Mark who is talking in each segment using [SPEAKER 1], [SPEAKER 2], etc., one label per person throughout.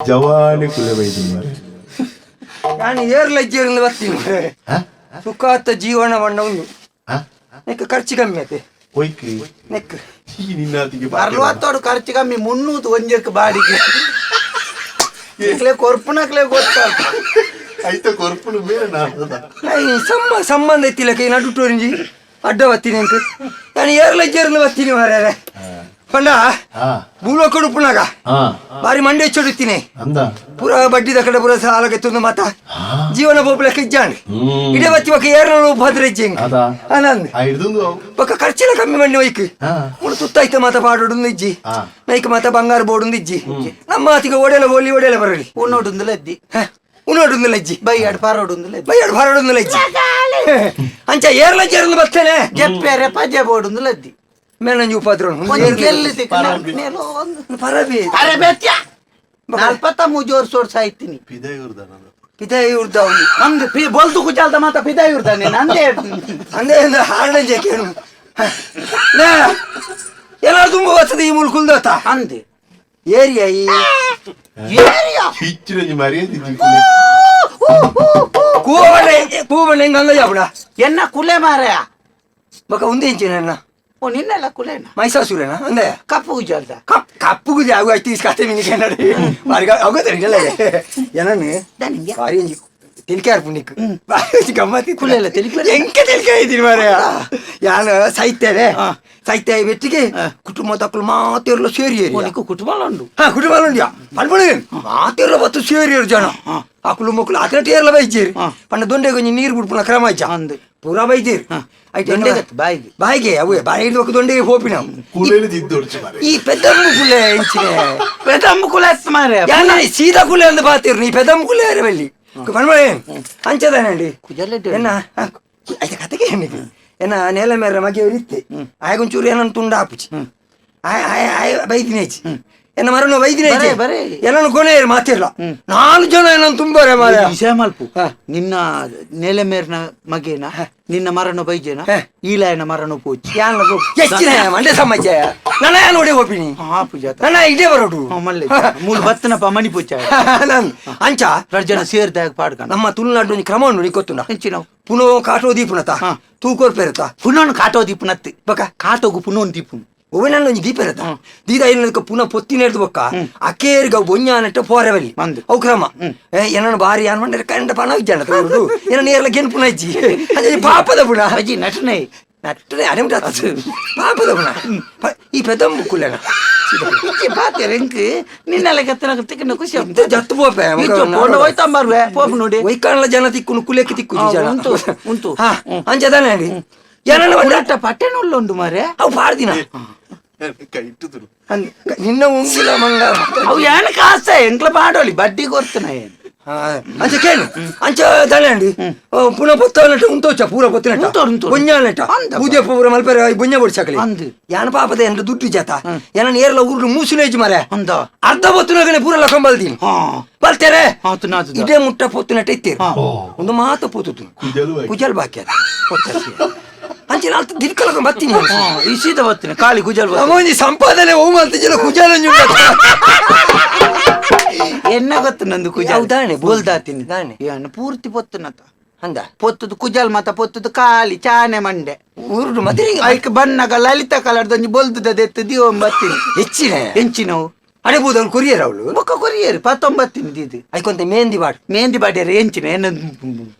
[SPEAKER 1] ಜವಾನಿ ಕುಲೆ ಬೈದಿನ ಮಾರ್ರೆ.
[SPEAKER 2] ನಾನು ಏರ್ಲಜ್ಜೇರ್ನ ಬರ್ತೀನಿ. ಸುಖಾತ ಜೀವನ ಬಣ್ಣ ಉಂಡು.
[SPEAKER 1] ಆ?
[SPEAKER 2] ನೆಕ್ ಖರ್ಚು ಕಮ್ಮಿ ಆತೆ.
[SPEAKER 1] ಒಯ್ಕ್.
[SPEAKER 2] ನೆಕ್.
[SPEAKER 1] ಈ ನಿನ್ನಾತಿಗೆ.
[SPEAKER 3] ಅರ್ವತ್ತೋಡು ಖರ್ಚು ಕಮ್ಮಿ, 300 ಒಂಜಕ್ಕೆ ಬಾಡಿಗೆ. ಈಗಲೇ ಕೊರ್ಪುನಕ್ಲೆ ಗೊತ್ತ.
[SPEAKER 1] ಐತ ಕೊರ್ಪುನು ಬೇರೆ ನಾದ.
[SPEAKER 2] ಸಮ್ಮ ಸಂಬಂಧ ಇತ್ತಿಲ್ಲ ಕೈ ನಡುಟೋರಿಂಜಿ ಅಡ್ಡ ಬತ್ತೀನಿ ಅಂಕ. ನಾನು ಏರ್ಲಜ್ಜೇರ್ನ ಬರ್ತೀನಿ ಮಾರ್ರೆ. ಪಂಡ ಭೂಲೋಕ ಉಪ್ಪುನಾಗ ಬಾರಿ ಮಂಡೆ ಚೊಡುತ್ತೀನಿ.
[SPEAKER 1] ಅಂದ.
[SPEAKER 2] ಪೂರ ಬಡ್ಡಿದ ಕಡೆ ಪೂರ ಸಾಲಕ್ಕೆ ತುಂದು ಮಾತ ಜೀವನ ಪೋಪುಲಕ್ಕೆ ಇಜ್ಜಾಂಡ್. ಇಡೇ ಬತ್ತಿ ಬೊಕ್ಕ ಏರ್ನ ಭದ್ರ ಇಜ್ಜಿ.
[SPEAKER 1] ಅದ.
[SPEAKER 2] ಆನಂದ್.
[SPEAKER 1] ಆ ಹಿಡ್ದುಂದು ಅವು.
[SPEAKER 2] ಬೊಕ್ಕ ಖರ್ಚಿನ ಕಮ್ಮಿ ಮಂಡಿ ಒಯ್ಕ್. ಮುಳು ತುತ್ತಾಯ್ತ ಮಾತ ಪಾಡೋಡು ಇಜ್ಜಿ. ನೈಕ್ ಮಾತ ಬಂಗಾರ ಬೋಡುಂದು ಇಜ್ಜಿ. ನಮ್ಮ ಮಾತಿಗೆ ಒಡೆಲ ಬೋಲಿ ಒಡೆಲ ಬರಲಿ.
[SPEAKER 3] ಉನ್ನೋಡುಂದುಲ ಎದ್ದಿ.
[SPEAKER 2] ಉನ್ನೋಡುಂದಿಲ್ಲ ಇಜ್ಜಿ.
[SPEAKER 3] ಬೈಯಾಡ್ ಪಾರೋಡುಂದುಲ ಎದ್ದಿ.
[SPEAKER 2] ಬೈಯಾಡು ಬಾರೋಡುಂದಿಲ್ಲ ಇಜ್ಜಿ. ಅಂಚ ಏರ್ಲ ಜೇರ್ಲ ಬರ್ತೇನೆ.
[SPEAKER 3] ಜಪ್ಪೆರೆ ಪಜೆ ಬೋಡುಂದುಲ ಎದ್ದಿ.
[SPEAKER 2] ಮೇಲಂಜಿ ಉಪದ್ರ.
[SPEAKER 3] ಒಂಜಿ ಗೆಲ್ಲು ತಿಕ್ಕುನ ನೆಲೋ ಒಂದು.
[SPEAKER 2] ಪರಬಿ.
[SPEAKER 3] ಅರೆ ಬೆತ್ಯ 43 ವರ್ಷ ಸಾಯ್ತೀನಿ.
[SPEAKER 1] ಪಿದಾಯಿ ಉರ್ದ ನಾನು.
[SPEAKER 2] ಪಿದಾಯಿ ಉರ್ದ ಅವನು.
[SPEAKER 3] ನಮ್ದು ಪಿ ಬೊಲ್ದು ಕುಚಾಲ್ದ ಮಾತ ಪಿದಾಯಿ ಉರ್ದಾನೆ ನಂದೇ.
[SPEAKER 2] ಅಂದೇ ಹಾಡಂಜೆ ಕೇಳು. ಏನಾರು ತುಂಬ ಬರ್ತದೆ ಈ ಮುಳು ಕುಲ್ದೋತ.
[SPEAKER 3] ಅಂದೆ.
[SPEAKER 2] ಏರಿಯಾ ಈ
[SPEAKER 3] ಏರಿಯಾ.
[SPEAKER 1] ಇಚ್ಚಿನಂಜಿ ಮರ್ಯಾದೆ ಇಜ್ಜಿ ಕುಲೆ.
[SPEAKER 2] ಕೂವಣ್ಣ ಕೂವಣ್ಣ ಹೆಂಗ ಅಂದ ಜಾಪುಡ.
[SPEAKER 3] ಎನ್ನ ಕುಲೆ ಮಾರಾಯ.
[SPEAKER 2] ಬಕ ಒಂದೇ ಇಂಚಿನ ನನ್ನ.
[SPEAKER 3] ಓ ನಿನ್ನೆಲ್ಲ ಕುಲೇನ.
[SPEAKER 2] ಮೈಸಾಸುರೇನ ಅಂದೆ.
[SPEAKER 3] ಕಪ್ಪು ಉಜಾಲ್ದ.
[SPEAKER 2] ಕಪ್ ಕಪ್ಪು ಗುಜಿ ಆಗು ಅಷ್ಟು is ಕತೆ ಮಿನಿ ಕೆನ್ನಡಿ ಬಾರಿ ಅಗೋತಾರೆ ಇಲ್ಲ ಏನನ್ನು.
[SPEAKER 3] ದನಿಂಗೆ.
[SPEAKER 2] ಬಾರಿ ಒಂಜಿ ತೆಲಿಕೆ ಆರ್ಪು ನಿಕ್ ಬಾರಿ ಒಂಜಿ ಗಮ್ಮತ್ತಿ.
[SPEAKER 3] ಕುಲೆ ಎಲ್ಲ ತೆಲಿಕೆ.
[SPEAKER 2] ಎಂಕ ತೆಲಿಕೆ ಇದ್ದೀನಿ ಮಾರಾಯ. ಯಾನು ಸಾಹಿತ್ಯರೇ ಸಾಹಿತ್ಯ ಬೆಟ್ಟಿಗೆ ಕುಟುಂಬ ತಕ್ಕಲು ಮಾತಿರ್ಲ ಸೇರಿ.
[SPEAKER 3] ಓ ನಿಕ್ಕು ಕುಟುಂಬಲ ಉಂಡು.
[SPEAKER 2] ಹಾ, ಕುಟುಂಬ ಉಂಡಿಯಾ ಪಲ್ಪುಳಿ ಮಾತಿರ್ಲ ಬತ್ತು ಸೇರಿಯರು ಜನ ಅಕುಲು ಮೊಕ್ಕಲು ಆತನ ಟೇರ್ಲ ಬೈಜೇರಿ. ಪಂಡ ದೊಂಡೆ ಕೊಂಚ ನೀರು ಬಿಡ್ಪುನ ಕ್ರಮ ಇಜ್ಜ.
[SPEAKER 3] ಅಂದು.
[SPEAKER 2] ಪೂರಾ ಬೈಜೇರಿ. ಐಟ್
[SPEAKER 3] ದೊಂಡೆಗತ್ತು ಬಾಯಿಗೆ.
[SPEAKER 2] ಬಾಯಿಗೆ ಅವೇ ಬಾಯಿ ಹಿಡ್ದು ದೊಂಡೆಗೆ ಹೋಪಿನ.
[SPEAKER 1] ಕುಲೆಲಿ ತಿದ್ದೊಡ್ಚು ಮಾರ್ರೆ.
[SPEAKER 2] ಈ ಪೆದ್ದಮ್ಮು ಕುಲೆ ಇಂಚಿನೆ.
[SPEAKER 3] ಪೆದಮ್ಮ ಕುಲೆ ಅತ್ ಮಾರಾಯ.
[SPEAKER 2] ಯಾನ ಸೀದಾ ಕುಲೆ ಅಂದ್ ಬಾತಿರ್ ನೀ ಪೆದ್ದಮ್ಮ ಕುಲೆ ಅರೆ ಬಲ್ಲಿ ಪನ್ಮಳೆ ಅಂಚದಾನಂಡಿ.
[SPEAKER 3] ಕುಜಲೆಡ್ಡೆ.
[SPEAKER 2] ಎನ್ನ ಐತ ಕತೆಗೆ ಎನ್ನಿಗೆ ಎನ್ನ ನೆಲ ಮೇರ ಮಗೆ ಇತ್ತೆ ಆಯಗೊಂಚೂರು ಏನನ್ನು ತುಂಡ ಆಪುಚಿ ಆಯ್ ಆಯ್ ಆಯ್ ಬೈದಿನೇಚಿ ಎನ್ನ ಮರನು ಬೈದಿನೇಚಿ.
[SPEAKER 3] ಬರೇ, ಬರೇ.
[SPEAKER 2] ಏನನ್ನು ಕೊನೆ ಮಾತಿರ್ಲ ನಾಲ್ಕು ಜನ ಏನನ್ನು ತುಂಬಾರೆ ಮಾರ್ರೆ.
[SPEAKER 3] ವಿಷಯ ಮಲ್ಪು. ನಿನ್ನ ನೆಲೆ ಮೇರ್ನ ಮಗೇನ ನಿನ್ನ ಮರಣ ಬೈಜೇನ. ಈಲಾಯನ ಮರಣ ಪೋಚಿ.
[SPEAKER 2] ಯಾನ್ ಹೆಚ್ಚಿನ ಮಂಡೆ ಸಮಾಜ ನನ್ನ ನೋಡಿ ಹೋಪಿನಿ.
[SPEAKER 3] ಹಾ ಪೂಜಾ.
[SPEAKER 2] ನನ್ನ ಇದೇ ಬರೋಡು.
[SPEAKER 3] ಮಲ್ಲೆ ಮೂಲು ಬತ್ತನಪ್ಪ ಮಣಿ ಪೂಜ.
[SPEAKER 2] ನಾನ್ ಅಂಚ.
[SPEAKER 3] ರಡ್ ಜನ ಸೇರ್ದಾಗ ಪಾಡ್ಕಣ.
[SPEAKER 2] ನಮ್ಮ ತುಳುನಾಡು ಒಂಜಿ ಕ್ರಮ ಉಂಡು ನಿಕ್ಕೊತ್ತುಂಡ?
[SPEAKER 3] ಹೆಂಚಿನವು?
[SPEAKER 2] ಪುನೋ ಕಾಟೋ ದೀಪುನತ ತೂಕೋರ್ ಪೆರತ.
[SPEAKER 3] ಪುನೋನ್ ಕಾಟೋ ದೀಪುನತ್ತಿ.
[SPEAKER 2] ಬಕ?
[SPEAKER 3] ಕಾಟೋಗು ಪುನೋನ್ ದೀಪುನು.
[SPEAKER 2] ಒವ್ವೆನಲ್ಲ ಒಂಜಿ ದೀಪ ಇರತ್ತ ದೀದ ಇಲ್ಲ ಪುನಃ ಪೊತ್ತಿನ ಹಿಡ್ದು ಬೊಕ್ಕ ಅಕೇರ್ಗ ಬೊಂಜಾನಟ್ಟ ಪೋರೆವಲ್ಲಿ.
[SPEAKER 3] ಅಂದು.
[SPEAKER 2] ಅವು ಕ್ರಮ ಏನೋ ಬಾರಿ ಯಾನ್ ಮಂಡ್ರೆ ಕಂಡ ಪಣ ಇಜ್ಜಾಣ ಏನೋ ನೇರ್ಲ ಗೆನ್ಪುನ ಇಜ್ಜಿ ಅಂಚ ಪಾಪದ ಪುಣ.
[SPEAKER 3] ಅಜ್ಜಿ ನಟನೆ.
[SPEAKER 2] ನಟ್ಟರೆ ಅರೆ ಪಾಪದ ಪುಣ ಈ ಪೆದಂಬು ಕುಲೆನ.
[SPEAKER 3] ಇಜ್ಜಿ ಪಾತೆ ಎಂಕ್ ನಿನ್ನೆಲ್ಲ ಕೆತ್ತನ ತಿಕ್ಕನ ಖುಷಿ ಆಪುಂಡು.
[SPEAKER 2] ಇತ್ತೆ ಜತ್ತು ಪೋಪೆ.
[SPEAKER 3] ಇಜ್ಜೊ, ಪೋಂಡ ಹೋಯ್ತಂಬರ್ವೆ ಪೋಪು ನೋಡಿ.
[SPEAKER 2] ವೈಕಾಣಲ ಜನ ತಿಕ್ಕುನು ಕುಲೆಕ್ಕೆ ತಿಕ್ಕು ಜನ.
[SPEAKER 3] ಉಂಟು, ಉಂಟು.
[SPEAKER 2] ಹಾ ಅಂಚದಾನೆ ಅಂಡಿ ಏನನ್ನ
[SPEAKER 3] ಪುನಟ್ಟ ಪಟ್ಟೆನುಳ್ಳ ಉಂಡು ಮಾರ್ರೆ.
[SPEAKER 2] ಅವು ಪಾಡ್ದಿನ.
[SPEAKER 1] ಕೈ ಇಟ್ಟುದುರು.
[SPEAKER 2] ನಿನ್ನ ಉಂಗಿಲ ಮಂಗ.
[SPEAKER 3] ಅವು ಏನ್ ಕಾಸ ಎಂಕ್ಲ ಪಾಡೋಲಿ ಬಡ್ಡಿ ಕೊರ್ತನ ಏನ್.
[SPEAKER 2] ಅಂಚ ಕೇಳು ಅಂಚ ತಲೆ ಪುನಃ ಪೊತ್ತವನಟ್ಟ ಉಂತೋಚ ಪೂರ ಪೊತ್ತಿನಟ್ಟ.
[SPEAKER 3] ಉಂತೋಡು, ಉಂತೋಡು.
[SPEAKER 2] ಬೊಂಜಾನಟ್ಟ.
[SPEAKER 3] ಅಂದ.
[SPEAKER 2] ಪೂಜೆ ಪೂರ ಮಲ್ಪೆರೆ ಬೊಂಜ ಬೊಡ್ಸಕಲಿ.
[SPEAKER 3] ಅಂದು.
[SPEAKER 2] ಯಾನ ಪಾಪದ ಎಂತ ದುಡ್ಡು ಜಾತ ಏನ ನೇರ್ಲ ಊರು ಮೂಸುನೇಜ್ ಮರೆ.
[SPEAKER 3] ಅಂದ.
[SPEAKER 2] ಅರ್ಧ ಪೊತ್ತುನಗನೆ ಪೂರ ಲಕಂಬಲ್ದೀನಿ ಬಲ್ತೇರೆ.
[SPEAKER 3] ಆತು ನಾತುದ.
[SPEAKER 2] ಇದೇ ಮುಟ್ಟ ಪೊತ್ತುನಟ್ಟ ಇತ್ತೇರು ಒಂದು ಮಾತು ಪೊತ್ತು.
[SPEAKER 1] ಕುಜಲು ಬಾಕಿ.
[SPEAKER 2] ಕುಜಲ್ ಬಾಕಿ ಅದು ಅಂಚೆ ನಾಲ್ತು ದಿಡ್ಕಲಕ ಬತ್ತೀನಿ.
[SPEAKER 3] ಈ ಸೀದಾ ಬತ್ತಿನ ಖಾಲಿ ಗುಜಲ್ ಬತ್ತಿನ.
[SPEAKER 2] ಒಂಜಿ ಸಂಪಾದನೆ ಓ ಮಲ್ತಿಜಲ ಕುಜಲ.
[SPEAKER 3] ಎನ್ನ ಗೊತ್ತು ನಂದು ಕುಜಲ್.
[SPEAKER 2] ಹೌದಾಣೆ,
[SPEAKER 3] ಬೋಲ್ದಾತಿನಿ.
[SPEAKER 2] ದಾನೆ.
[SPEAKER 3] ಏನ್ ಪೂರ್ತಿ ಪೊತ್ತುನತ.
[SPEAKER 2] ಅಂದ.
[SPEAKER 3] ಪೊತ್ತುದು ಕುಜಲ್ ಮಾತ ಪೊತ್ತುದು ಖಾಲಿ ಚಾನೆ ಮಂಡೆ.
[SPEAKER 2] ಊರುಡು ಮದಿರೆ.
[SPEAKER 3] ಐಕ್ ಬನ್ನಗ ಲಲಿತ ಕಲರ್ದೊಂಜಿ ಬೊಲ್ದುದ ದೆತ್ತು ದಿವೊಂ ಬತ್ತಿನಿ.
[SPEAKER 2] ಹೆಚ್ಚಿನ.
[SPEAKER 3] ಎಂಚಿನವು?
[SPEAKER 2] ಅಡೆ ಬೂದವ್ಳು ಕೊರಿಯರ್ ಅವಳು.
[SPEAKER 3] ಬೊಕ್ಕ ಕೊರಿಯರ್ ಪತ್ತೊಂಬತ್ತಿನ ದೀದು.
[SPEAKER 2] ಐಕೊಂತೆ ಮೆಹಂದಿ ಬಾಡ್.
[SPEAKER 3] ಮೆಹಂದಿ ಬಾಡ್ಯಾರ ಎಂಚಿನ ಏನ?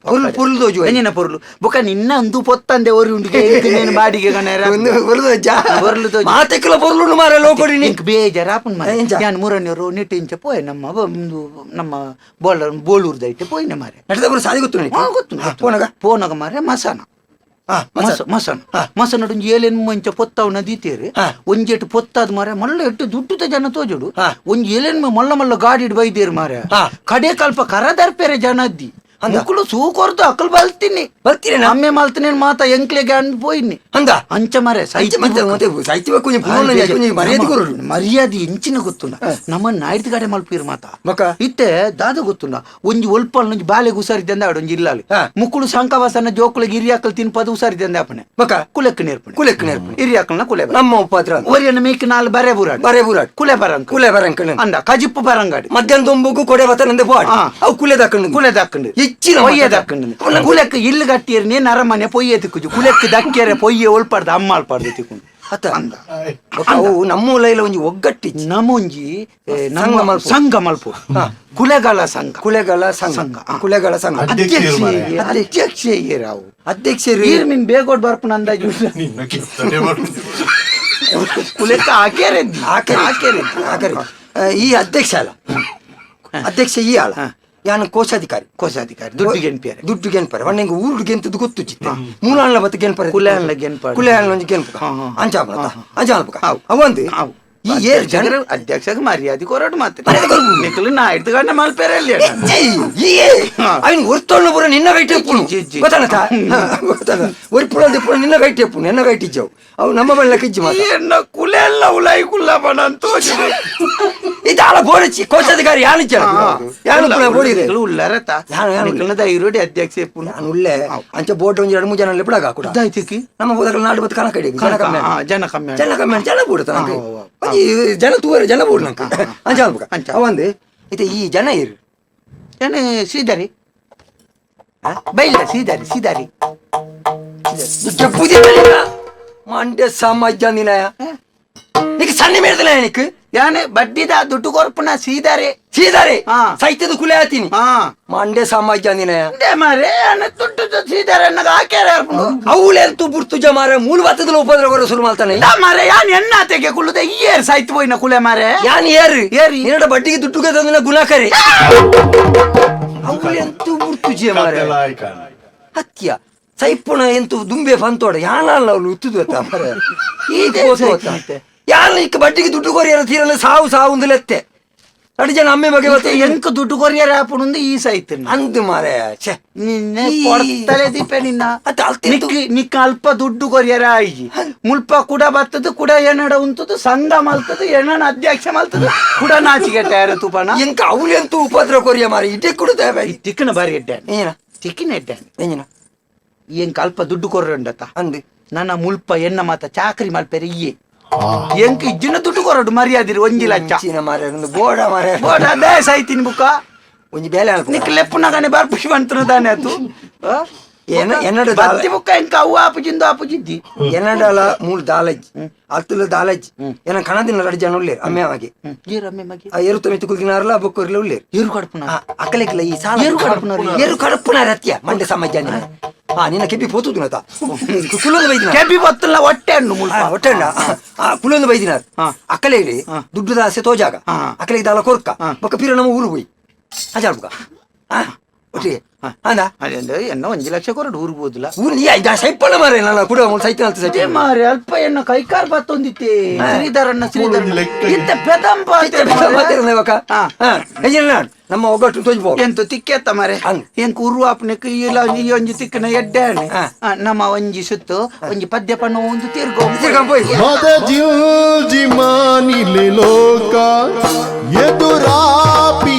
[SPEAKER 2] ಪೊರ್ಲು ಪೊರ್ಲು ತೋಜು.
[SPEAKER 3] ಎಂಜಿನ ಪೊರ್ಲು ಬೊಕ್ಕ ನಿನ್ನ ಅಂದು ಪೊತ್ತಂದೆ ಒರಿ ಉಂಡು ಎಂಕ್ ನೇನು ಬಾಡಿಗೆ ಗಣೇರ.
[SPEAKER 2] ಒಂದು ಪೊರ್ಲು ತೋಜ.
[SPEAKER 3] ಪೊರ್ಲು ತೋಜು.
[SPEAKER 2] ಮಾತೆಕ್ಲ ಪೊರ್ಲುಂಡು ಮಾರ ಲೋಕೊಡಿ
[SPEAKER 3] ಎಂಕ್ ಬೇಜಾರ್ ಆಪುಂಡು ಮಾರ್ರೆ.
[SPEAKER 2] ಎಂಚ?
[SPEAKER 3] ಯಾನ್ ಮುರನಿಯವರು ನಿಟ್ಟು ಇಂಚ ಪೋಯೆ ನಮ್ಮ ಒಂದು ನಮ್ಮ ಬೋಳ ಬೋಳೂರ್ದೈತೆ ಪೋಯಿನ ಮಾರೆ.
[SPEAKER 2] ನಟದವರು ಸಾದಿ ಗೊತ್ತು ನಿನಗೆ?
[SPEAKER 3] ಹಾ, ಗೊತ್ತು ಗೊತ್ತು.
[SPEAKER 2] ಪೋನಗ?
[SPEAKER 3] ಪೋನಗ ಮಾರೆ ಮಸಾನ.
[SPEAKER 2] ಮಸ.
[SPEAKER 3] ಮಸನ ಮಸನಡು ಒಂಜಿ ಏಲೆನ್ ಮಂಚ ಪೊತ್ತವನ ದೀತೇರು. ಒಂಜೆಟ್ಟು ಪೊತ್ತಾದ್ ಮಾರೆ ಮಲ್ಲ ಎಟ್ಟು ದುಡ್ಡುದ ಜನ ತೋಜುಡು. ಒಂಜಿ ಏಲೆನ್ ಮಲ್ಲ ಮಲ್ಲ ಗಾಡಿಡ್ ಬೈದೇರು ಮಾರೆ. ಕಡೆ ಕಲ್ಪ ಕರ ದರ್ಪೆರೆ ಜನ ಅದ್ದಿ ಮುಕುಲು ಸೂಕೊರ್ದು ಅಕಲ್ ಬಲ್ತೀನಿ
[SPEAKER 2] ಬರ್ತೀರಿ.
[SPEAKER 3] ಅಮ್ಮೆ ಮಲ್ತಿನಿ ಮಾತ ಎಂಕ್ಲೆಗೆ ಅಂದ್ ಪೋಯಿನಿ.
[SPEAKER 2] ಅಂದ.
[SPEAKER 3] ಅಂಚ ಮರೆ.
[SPEAKER 2] ಅಂಚ ಮತ್ತೆ ಮತ್ತೆ ಸಾಹಿತ್ಯ ಕೊಂಚ ಕೊಂಚ ಮರ್ಯಾದೆ ಕೊರಡು.
[SPEAKER 3] ಮರ್ಯಾದೆ ಇಂಚಿನ ಗೊತ್ತುಂಡ ನಮ್ಮ ನಾಯ್ದು ಗಡೆ ಮಲ್ಪೀರ್ ಮಾತ.
[SPEAKER 2] ಬೊಕ?
[SPEAKER 3] ಇತ್ತೆ ದಾದ ಗೊತ್ತುಂಡ, ಒಂಜಿ ಒಲ್ಪಲ್ ಒಂಜಿ ಬಾಲೆಗ್ ಹುಷಾರಿದ್ದಂದ ಆಡ್ ಒಂಜಿ ಇಲ್ಲಾಲಿ. ಮುಕ್ಕುಳು ಶಂಕವಾಸನ ಜೋಕುಳಿಗೆ ಹಿರಿಯಾಕಲ್ ತಿನ್ಪದ ಹುಷಾರಿದ್ದಂದ ಅಪ್ಪನೆ.
[SPEAKER 2] ಬೊಕ?
[SPEAKER 3] ಕುಲೆಕ್ ನೇರ್ಪಣೆ.
[SPEAKER 2] ಕುಲೆಕ್ ನೇರ್ಪಣೆ.
[SPEAKER 3] ಹಿರಿಯಾಕಲ್ನ ಕುಲೆ ಬರ.
[SPEAKER 2] ನಮ್ಮ ಉಪಾತ್ರ.
[SPEAKER 3] ಒರಿಯನ ಮೇಕ್ ನಾಲ್ ಬರೆ ಬೂರಾಡ್.
[SPEAKER 2] ಬರೆ ಬೂರಾಡ್.
[SPEAKER 3] ಕುಲೆ ಬರಂಕ.
[SPEAKER 2] ಕುಲೆ ಬರಂಕಣ.
[SPEAKER 3] ಅಂದ ಕಜಿಪ್ಪು ಬರಂಗಾಡಿ.
[SPEAKER 2] ಮಧ್ಯಾಹ್ನ ದೊಂಬುಗು ಕೊಡೆ ಬತ್ತನಂದೆ ಪೋಡ್. ಅವು ಕುಲೆ ದಕ್ಕಂಡು.
[SPEAKER 3] ಕುಲೆ ದಕ್ಕಂಡು.
[SPEAKER 2] ಹೆಚ್ಚಿನ
[SPEAKER 3] ಪೊಯ್ಯೆ
[SPEAKER 2] ಮಾತ.
[SPEAKER 3] ದಕ್ಕಂಡು. ಕುಲೆಕ್ ಇಲ್ಲು ಗಟ್ಟಿಯರ್ನೇ ನರಮನೆ ಪೊಯ್ಯೆ ತಿಕ್ಕುಜು. ಕುಲೆಕ್ ದಕ್ಕಿಯರೆ ಪೊಯ್ಯೆ ಒಲ್ಪಾಡ್ದು ಅಮ್ಮ ಅಲ್ಪಾಡ್ದು ತಿಕ್ಕೊಂಡು.
[SPEAKER 2] ಅತ್ತ.
[SPEAKER 3] ಅಂದ.
[SPEAKER 2] ಬೊಕ ಅವು ನಮ್ಮ ಉಲೈಲ ಒಂಜಿ ಒಗ್ಗಟ್ಟಿ.
[SPEAKER 3] ನಮೊಂಜಿ
[SPEAKER 2] ಸಂಘ
[SPEAKER 3] ನಮ್ಮ
[SPEAKER 2] ಮಲ್ಪು.
[SPEAKER 3] ಸಂಘ ಮಲ್ಪು, ಕುಲೆಗಳ ಸಂಘ.
[SPEAKER 2] ಕುಲೆಗಳ ಸಂಘ.
[SPEAKER 3] ಸಂಘ.
[SPEAKER 2] ಕುಲೆಗಳ ಸಂಘ.
[SPEAKER 1] ಅಧ್ಯಕ್ಷರು ಮಾರ್ರೆ.
[SPEAKER 3] ಅಧ್ಯಕ್ಷ ರಾವು.
[SPEAKER 2] ಅಧ್ಯಕ್ಷರು.
[SPEAKER 3] ಈರ್ ಮೀನ್ ಬೇಗೋಡ್ ಬರ್ಪುನ ಅಂದಾಜು.
[SPEAKER 1] ನಿನ್ನ ಕೆತ್ತನೆ ಮಾಡುದು.
[SPEAKER 3] ಕುಲೆಕ್ಕ ಹಾಕ್ಯಾರೆ.
[SPEAKER 2] ಆಕರೆ.
[SPEAKER 3] ಹಾಕ್ಯಾರೆ.
[SPEAKER 2] ಆಕರೆ. ಈ ಅಧ್ಯಕ್ಷ ಅಲ್ಲ, ಅಧ್ಯಕ್ಷ ಈ ಆಳ, ಯಾನು ಕೋಶಾಧಿಕಾರಿ.
[SPEAKER 3] ಕೋಶಾಧಿಕಾರಿ ದುಡ್ಡು ಗೆನ್ಪಿಯರೆ.
[SPEAKER 2] ದುಡ್ಡು ಗೆನ್ಪರೆ ಒಣ್ಣೆಂಗೆ ಊರುಡು ಗೆಂತದ್ದು ಗೊತ್ತು ಚಿತ್ತೆ ಮೂಲಾಣ್ಲ ಬತ್ತು ಗೆನ್ಪರೆ.
[SPEAKER 3] ಕುಲೆಯಾಣ್ಲ ಗೆನ್ಪಾಡು.
[SPEAKER 2] ಕುಲೆಯಾಣ್ಲ ಒಂಜಿ ಗೆನ್ಪು.
[SPEAKER 3] ಹಾ, ಹಾ.
[SPEAKER 2] ಅಂಚ ಆಪುನತ ಅಂಚ ಅನ್ಪುಕ ಅವಂದು ಈ ಏರ್ ಜನ
[SPEAKER 3] ಅಧ್ಯಕ್ಷಗೆ ಮರ್ಯಾದೆ ಕೊರಡು ಮಾತ್ರ.
[SPEAKER 2] ಮರ್ಯಾದೆ ಕೊರಡು.
[SPEAKER 3] ನಿಕ್ಕಲು ನಾ ಇಡ್ದು ಗಂಡ ಮಲ್ಪೇರೆ ಅಲ್ಲಿ.
[SPEAKER 2] ಅವನು ಒರ್ತೊಳ್ಳು ಪೂರ ನಿನ್ನ ಕೈಟ್ ಎಪ್ಪುನು.
[SPEAKER 3] G, G.
[SPEAKER 2] ಗೊತ್ತಾನತ ಗೊತ್ತಾನ ಒರಿ ಪುಳ ಪುರ ನಿನ್ನ ಕೈಟ್ ಎಪ್ಪುನು, ನಿನ್ನ ಕೈಟ್ ಇಜ್ಜವು ಅವು ನಮ್ಮ ಬಳ್ಳ ಕಿಜ್ಜಿ ಮಾತ.
[SPEAKER 3] ಎನ್ನ ಕುಲೆಲ್ಲ ಉಲಾಯಿ ಕುಲ್ಲ ಬಣ ಅಂತ.
[SPEAKER 2] ಇದಾಲ ಬೋಡಿಚಿ ಕೋಶಾಧಿಕಾರಿ ಯಾನು ಯಾನು ಪುನ ಬೋಡಿದೆ.
[SPEAKER 3] ಉಲ್ಲರತ.
[SPEAKER 2] ಯಾನು
[SPEAKER 3] ನಿಕ್ಕಲ್ನ ದೈರೋಡಿ ಅಧ್ಯಕ್ಷ ಎಪ್ಪುನು.
[SPEAKER 2] ನಾನು ಉಳ್ಳೆ ಅಂಚ ಬೋಟ್ ಒಂಜಿ ಎರಡು ಮೂರು ಜನ ಲೆಪ್ಪಡಾಗ ಕೂಡ.
[SPEAKER 3] ಇದ್ದಾಯ್ತಿಕಿ.
[SPEAKER 2] ನಮ್ಮ ಹೋದಾಗ ನಾಡು ಬತ್ತು ಕನಕ ಹಿಡಿಯಕ್ಕೆ ಜನ ಕಮ್ಮಿ.
[SPEAKER 3] ಜನ ಕಮ್ಮಿ.
[SPEAKER 2] ಜನ ಕಮ್ಮಿ, ಜನ ಬೋಡುತ್ತ ನಂಗೆ.
[SPEAKER 3] ಹಾ, ಹಾ, ಹಾ.
[SPEAKER 2] ಒಂಜಿ ಜನ ತೂವರೆ ಜನ ಬೋಡು ನಂಗೆ ಅಂಚ ಅನ್ಪುಕ.
[SPEAKER 3] ಅಂಚ.
[SPEAKER 2] ಅವಂದು ಇತ್ತೆ ಈ ಜನ ಇರು.
[SPEAKER 3] ಜನ ಸೀದಾರಿ ಬೈಲ ಸೀದಾರಿ ಸೀದಾರಿ.
[SPEAKER 2] ಮಂಡ್ಯ ಸಮಾಜ ನಿನಯ ನಿಕ್ ಸಣ್ಣ ಮೇಡ್ದಲ ನಿಕ್.
[SPEAKER 3] ಯಾನೆ ಬಡ್ಡಿದ ದುಡ್ಡು ಕೊರ್ಪುನ ಸೀದಾರೆ.
[SPEAKER 2] ಸೀದಾರೆ.
[SPEAKER 3] ಹಾ.
[SPEAKER 2] ಸಾಹಿತ್ಯದ ಕುಲೆ ಆತೀನಿ. ಮಂಡ್ಯ ಸಮಾಜ ನಿನಯ.
[SPEAKER 3] ಅಂದೆ ಮಾರೆ, ಯಾನೆ ದುಡ್ಡು ಸೀದಾರೆ ಅನ್ನಗ ಹಾಕ್ಯಾರ ಅರ್ಪುಂಡು.
[SPEAKER 2] ಅವುಲೆಂತು ಬುಡ್ತು ಜಮಾರೆ ಮೂಲ ಬತ್ತದಲ ಉಪದ್ರ ಕೊರ ಶುರು ಮಾಡ್ತಾನೆ.
[SPEAKER 3] ಇಲ್ಲ ಮಾರೆ, ಯಾನ್ ಎನ್ನ ಆತೆಗೆ ಕುಳ್ಳುದೆ ಈ ಏರ್ ಸಾಯ್ತು ಪೋಯಿನ ಕುಲೆ ಮಾರೆ.
[SPEAKER 2] ಯಾನ್ ಏರು?
[SPEAKER 3] ಏರಿ.
[SPEAKER 2] ನಿನ್ನಡ ಬಡ್ಡಿಗೆ ದುಡ್ಡು ತಂದಿನ ಗುಲಾಕರಿ ಅವುಲೆಂತು ಬುಡ್ತು ಜೆ ಮಾರೆ.
[SPEAKER 1] ಕತ್ತಲಾಯ್ಕಾಣ.
[SPEAKER 2] ಹತ್ಯ ಸೈಪುಣ ಎಂತು ದುಂಬೆ ಫಂತೋಡ ಯಾನಲ್ಲ ಅವಳು ಉತ್ತುದು ಅತ್ತ ಮಾರೆ. ಈ
[SPEAKER 3] ಇದೇ
[SPEAKER 2] ಕೋಸು
[SPEAKER 3] ಸೈತ್
[SPEAKER 2] ಅತ್ತ.
[SPEAKER 3] ಮತ್ತೆ.
[SPEAKER 2] ಯಾನ್ ಇಕ್ಕ ಬಡ್ಡಿಗೆ ದುಡ್ಡು ಕೊರಿಯರ ತೀರಲ್ಲ ಸಾವು ಸಾವು ಅಂದಲೆತ್ತೆ ಅಡಿ ಜನ ಅಮ್ಮೆ ಬಗ್ಗೆ
[SPEAKER 3] ಮತ್ತೆ ಎಂಕ್ ದುಡ್ಡು ಕೊರಿಯರ್ ಆಪುಣಂದು ಈ ಸಾಯ್ತು.
[SPEAKER 2] ಅಂದು ಮಾರೆ ಛೆ.
[SPEAKER 3] ನಿನ್ನೆ
[SPEAKER 2] ಈ-
[SPEAKER 3] ಕೊಡ್ತಲೇ ದೀಪೆ ನಿನ್ನ.
[SPEAKER 2] ಅತ್ತ ಅಲ್ತೆಂತು-
[SPEAKER 3] ನಿಕ್ ನಿಕ್ ಅಲ್ಪ ದುಡ್ಡು ಕೊರಿಯರ ಆಯ್ಜಿ ಮುಲ್ಪ ಕುಡ ಬತ್ತದು ಕುಡ ಎನ್ನಡ ಉಂತದು ಸಂಘ ಮಲ್ತದು ಎಣ್ಣನ ಅಧ್ಯಕ್ಷ ಮಲ್ತದು ಕುಡ ನಾಚಿಗೆ ಯಾರು ತುಪಣ.
[SPEAKER 2] ಎಂಕ ಅವಳೆಂತೂ ಉಪದ್ರ ಕೊರಿಯ ಮಾರೆ ಇಟೆ ಕುಡುದ
[SPEAKER 3] ಈ ತಿಕ್ಕನ ಬಾರಿ ಎಡ್ಡೆ.
[SPEAKER 2] ಏನ?
[SPEAKER 3] ತಿಕ್ಕಿನ ಎಡ್ಡೆ.
[SPEAKER 2] ಏನ?
[SPEAKER 3] ಎಂಕ್ ಅಲ್ಪ ದುಡ್ಡು ಕೊರ್ರಂಡತ.
[SPEAKER 2] ಅಂದು.
[SPEAKER 3] ನನ್ನ ಮುಲ್ಪ ಎನ್ನ ಮಾತ ಚಾಕ್ರಿ ಮಲ್ಪೆರೆ ಇಯ್ಯೆ ಎಂಕ್ ಇಜ್ಜಿನ ದುಡ್ಡು ಕೊರಡು ಮರ್ಯಾದಿರಿ 1 ಲಕ್ಷ.
[SPEAKER 2] ಚೀನ ಮಾರೆ ಒಂದು ಬೋಡ ಮಾರೆ.
[SPEAKER 3] ಬೋಡ ಅದೇ ಸಾಯ್ತೀನಿ ಬುಕ್ಕ.
[SPEAKER 2] ಒಂಜಿ ಬೇಲೆ ಅಲ್ಪ.
[SPEAKER 3] ನಿಕ್ ಲೆಪ್ಪುನಗನೆ ಬರ್ಪುಷಿ ಬಂತನು ತಾನೆ ಅದು
[SPEAKER 2] ಎನ್ನಡ ದಾಲ-
[SPEAKER 3] ಬತ್ತಿ ಬುಕ್ಕ ಎಂಕ ಅವು ಆಪುಜಿಂದು ಆಪುಜಿದ್ದಿ.
[SPEAKER 2] ಎನ್ನಡಲ ಮೂಲ ದಾಲಜ್ಜಿ ಅತ್ತಲ ದಾಲಜ್ಜಿ ಏನ ಕಣದಿನ ರಡಿ ಜನ ಉಳ್ಳೇರು ಅಮ್ಮೆ ಆಗಿ.
[SPEAKER 3] ಏರಮ್ಮೆ ಮಗೆ.
[SPEAKER 2] ಆ ಏರು ತಮಿತು ಕುಲ್ದಿನಾರಲ್ಲ ಬೊಕ್ಕೊರ್ಲ ಉಳ್ಳೇರು.
[SPEAKER 3] ಏರು ಕಡ್ಪುನ.
[SPEAKER 2] ಅಕ್ಕಲೆಕ್ಲ ಈ ಸಾಲ.
[SPEAKER 3] ಏರು ಕಡಪುನಾರು.
[SPEAKER 2] ಏರು ಕಡಪುನಾರ ಅತ್ಯ ಮಂಡ್ಯ ಸಮಾಜ ಹಾ ನಿನ್ನ ಕೆಬ್ಬಿ ಪೋತುದು ನತ ಕುಲೊಂದು ಬೈದಿನ.
[SPEAKER 3] ಕೆಬಿ ಬತ್ತಲ್ಲ ಹೊಟ್ಟೆ ಹಣ್ಣು ಮುಲ್ಪ.
[SPEAKER 2] ಹೊಟ್ಟೆ ಕುಲೊಂದು ಬೈದಿನಾರ್. ಅಕ್ಕಲೇರಿ ದುಡ್ಡು ದಾಸೆ ತೋಜಾಗ. ಅಕ್ಕಲೆಗೆ ದಾಲ ಕೊರ್ಕ. ಬೊಕ್ಕ ಪೀರ ನಮ್ಮ ಊರು ಹೋಯಿ ಅಜಾಳ್ಬುಕ ಆ ಒಟ್ಟಿಗೆ ಅಂದ.
[SPEAKER 3] ಅದೇ ಎನ್ನ 1 ಲಕ್ಷ ಕೊರಡು ಊರಿಗೆ ಹೋದಿಲ್ಲ.
[SPEAKER 2] ಊರು ನೀ ಸೈಪಣ ಮಾರೆ ನನ್ನ ಕೂಡ ಸೈತ ಅಂತ
[SPEAKER 3] ಅದೇ
[SPEAKER 2] ಸೈತ.
[SPEAKER 3] ಮಾರೆ ಅಲ್ಪ ಎನ್ನ ಕೈಕಾರ್ ಬತ್ತೊಂದಿತ್ತೆ ಶ್ರೀಧರಣ್ಣ ಶ್ರೀಧರಣ್ಣ
[SPEAKER 1] ಲೆಕ್ಕ
[SPEAKER 3] ಇತ್ತ ಪೆದಂಪ ಅಂತೆ ಮಾರೆ.
[SPEAKER 2] ನಮ್ಮ ಒಗ್ಗಟ್ಟು ತೋಜ್ಬೋ.
[SPEAKER 3] ಎಂತ ತಿಕ್ಕೆತ್ತ ಮಾರೆ.
[SPEAKER 2] ಅಂದ್.
[SPEAKER 3] ಎಂಕ್ ಉರುವಾಪನೆಕ್ ಇಲ್ಲ ಈ ಒಂಜಿ ತಿಕ್ಕನ ಎಡ್ಡೆ ಆಣೆ. ನಮ್ಮ ಒಂಜಿ ಸುತ್ತು ಒಂಜಿ ಪದ್ಯ ಪಣ್ಣು ಒಂದು ತಿರ್ಗೊ.
[SPEAKER 2] ತಿರ್ಗೊಂಡ್ ಪೋಯ್.
[SPEAKER 1] ಮದ ಜಿಲ್ಜಿ ಮಾನಿಲೆ ಲೋಕ ಎದುರಾಪಿ.